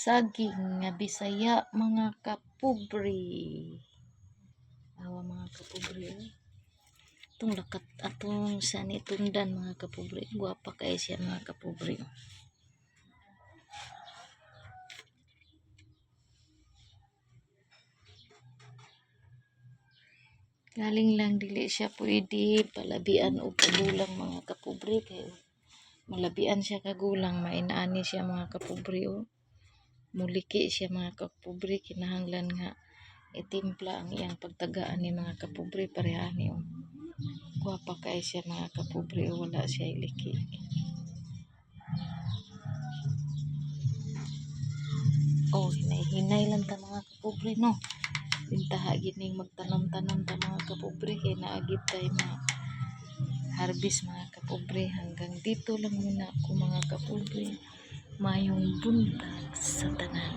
Saging nga Bisaya, mga kapobre. Awa, mga kapobre, oh. Itong lakat atong sa nitundan, mga kapobre. Gwapa kay siya, mga kapobre, oh. Galing lang dili siya pwede palabian og kagulang, mga kapobre, kay malabian siya kagulang, mainaani siya, mga kapobre, oh. Muliki siya, mga kapobre. Kinahanglan nga itimpla ang iyang pagtagaan ni, mga kapobre, pareha ni, oh. Gwapa kay siya, mga kapobre, oh, wala siya liki. Oh, hinay-hinay lang ta, mga kapobre, no. Bintaha gining magtanom-tanom ta, mga kapobre, kay naagid tay ma harvest, mga kapobre. Hanggang dito lang muna ako, mga kapobre. Mayong buntag sa tanan.